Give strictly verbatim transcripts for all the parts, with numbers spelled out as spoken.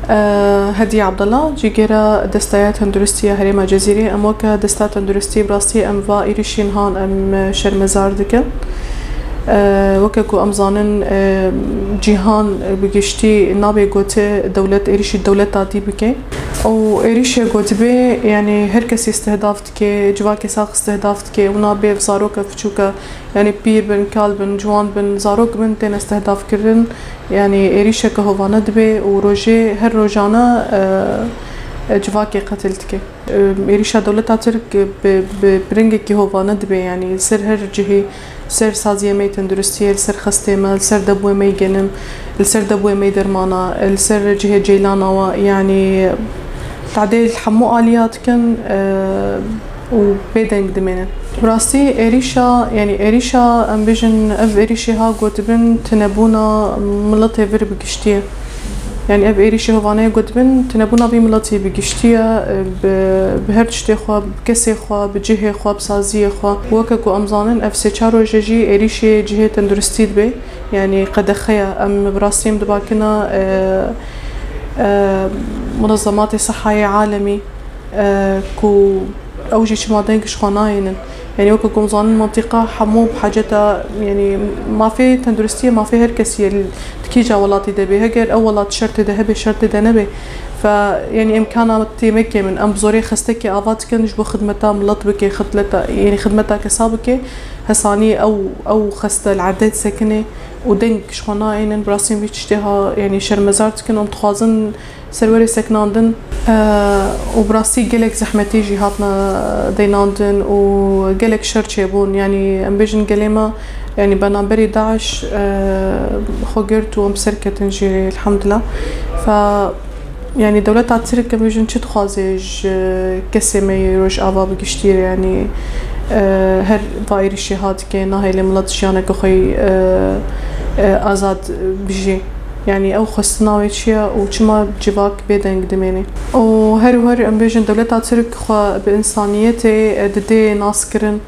Hediye Abdullah, cîgera Desteya Tenduristiya Herêma Cezîrê. Em weke Desteya Tenduristî, bi rastî em va êrîşên han em şermezar dikin. Weke ku em zanin, cîhan bi giştî nabe gote dewlet êrîşî dewleta dî bike. Û êrîşe ku dibe, yanî her kesî istihdaf dike, civakê sax istihdaf dike û nabe ev zarok, ev piçûk e, yanî pîr bin, kal bin, ciwan bin, zarok bin, têne istihdaf kirin. Yanî êrîşeke hovane dibe û rojê, her rojane, e, e, civakê qetil dike. E, êrîşa dewleta Tirk bi, bi, bi rengekî hovane dibe, yanî li ser her cihê, li ser saziyê me yê tenduristiyê, li ser xestê me, li ser debûyê me yê genim, li ser debûyê me yê dermana, li ser cihê ceylana we, yanî tedê li hemû aliya dikin, e, û bêdeng dimênin. Bi rastî êrîşa, yanî êrîşa, em bêjin, ev êrîşê ha gotibin tunebûna miletê vir bi giştî ye. Yanî ev êrîşê hovane ye gotibin tunebûna vî miletî bi giştî ye, bi, bi her tiştê xwe, bi kesê xwe, bi cihê xwe, bi saziyê xwe. Weke ku em zanin, ev sê çar roje jî êrîşê cihê tenduristî dibe. Yanî qedexe ye. Em bi rastî em dibakina, e, e, Munezematê Sihayê Alemî, e, ku ew jî çima deng ji xwe nayênin. Yanî weke ku em zanin, mentiqa hemû bi haceta, yanî mafê tenduristiyê mafê her kesî ye, li kîja welatî de be. Heger ew welat şertê de hebe, şertê de nebe. Fe, yanî îmkana tê mekê min. Em bi zorê xestekê ava dikin ji bo xidmeta milet bike, xidmeta, yanî xidmeta kesa bike. Hesanî ew, ew xeste li erdê disekine û deng ji xwe nayênin. Bi rastî em vî tiştê ha, yanî şermezar dikin û em dixwazin ser werê sekinandin, e, û bi rastî gelek zehmetî jî hatine deynandin û gelek şer çêbûn. Yanî em bêjin gelê me, yanî beramberî DAIŞ, e, xwe girt û em serketin jî, elhamdulillah. Fe, yanî dewleta Tirk, em bêjin, çi dixwaze ji kesê me yê Rojava bi giştî re, yanî, e, her va êrîşê ha dike, nahêle milet jiyaneke xwe yî, e, e, azad bijî. Yanî ew xwestina wê çi ye û çima civak bêdeng dimêne? Û her û her em bêjin dewleta Tirk xwe bi însaniyetê, e, didê naskirin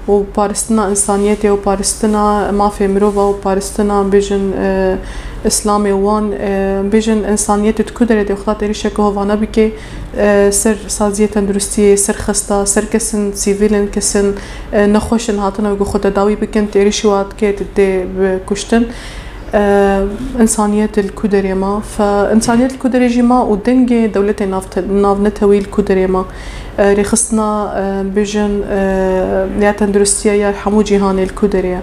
û paristina însaniyetê û paristina mafê mirova û paristina, bêjin, e, Îslamê wan, e, bêjin însaniyetê di ku derê dê xwe êrîşeke hovane bike, e, ser saziyê tenduristiyê, ser xesta, ser kesin sivîl in, kesin, e, nexweş in, hatine ku xwe tedawî bikin, tê êrîşî wa dike, dê bi kuştin. E, însaniyet li ku derê ma? Fe, însaniyet li ku derê jî ma û dengê dewletê navte-, navnetewî li ku derê ma? E, rêxistina, e, bêjin, e, ya tenduristiya ya hemû cîhanê li ku derê ye?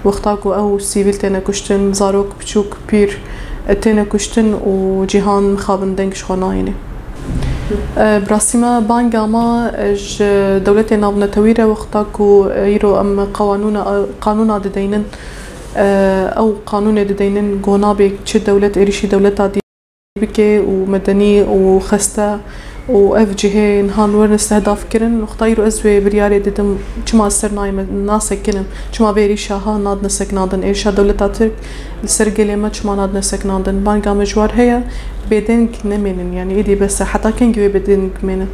Wexta ku ew sivîl têne kuştin, zarok, piçûk, pîr, e, têne kuştin û cîhan mixabin deng ji xwe nayêne. E, bi rastî me banga me, e, ji dewletê navnetewî re, wexta ku, e, îro em qewanûna, qanûna dideynin, e, ew qanûnê dideynin ku nabê çi dewlet êrîşî dewleta dî bike û medenî û xeste û ev cihê niha werin istihdaf kirin. Wexta îro ez wê biryarê didim, çima ser nayê me nasekinim, çima vê êrîşa ha nadine sekinandin, êrîşa dewleta Tirk li ser gelê me çima nadine sekinandin? Banga me ji war heye, bêdeng nemênin, yanî êdî bes e, heta kengî wê bêdeng bimênin?